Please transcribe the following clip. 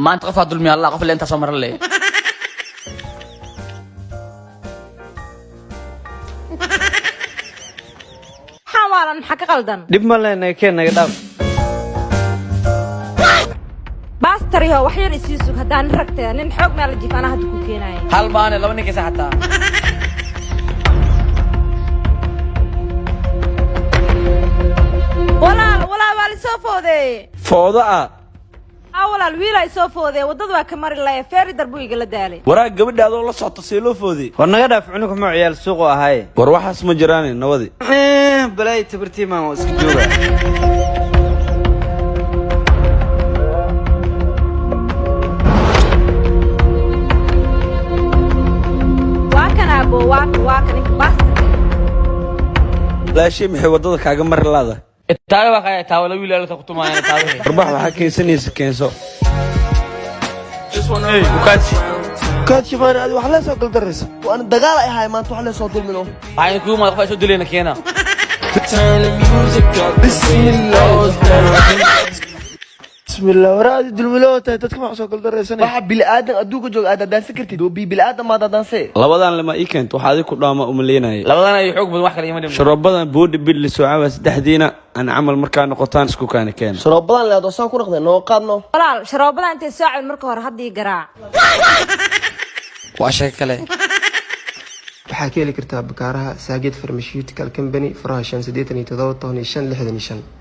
Maanta qofaa dulmiya Allah, qof le intaa soo maran le. Maxaa waalan? Maxaa ka qaldan? Dhib ma leenahay, keen naga dhaaf. Baastariho, wax yar isii sug. Haddaan nin ragtee, nin xoog meel la jiif anaa hadda ku keenaya. Hal maane, laba ninkaysa xataa. Walaal, walaal, waa lisoo foodeeye. Foodo ah? Aa walaal, wiilaa isoo foodeeye, waddada waa ka mari laye, feeri darbuu igala daalay. Waraa, gabadha adoo la socto see loo foodey? War naga dhaaf, cunug xumo, ciyaal suuqu ahaaye. War waxaas ma jiraane, nabadi. Balaay tabartiimaan waa iska jooga. Waa kan aabo, waa kan, waa kan ninka baastarka. Laashay, maxay waddada kaaga mari laada? Itaawe baa kaya itaawe, la wiil alta ku tumaayaan itaawe. Warbax, waxaa keensanaysa keenso. Kaad shimaani, adi wax lee soo galdaraysa. Waana dagaal ay ahay maanta, wax lee soo dulmino. Waxaa idin kugu imaada qof ay soo dilayna keena. Bismillah, wara adi dulmilo tahay, dadka wax soo galdaraysanay. Waxa bili aadan adduunka jooga aad daansan kartid oo bi bili aadan maad daansee. Labadan lama ii keento, waxaa adi ku dhaama umaleynaya. Labadan ay xoog badan, wax kale ima dhimno. Sharoobadan boodhi bidli soo caawa, saddexdiina aan camal markaa noqotaan isku kaani keena. Sharoobadan le adoosaan ku noqdeen, noo qaadno. Walaal, sharoobada intay soo cabin, marka hore haddii garaac. Waa sheeko kale. Waxaa ka heli kartaa Bakaaraha Saagid Pharmaceutical Company, furaha 5 87 15 65.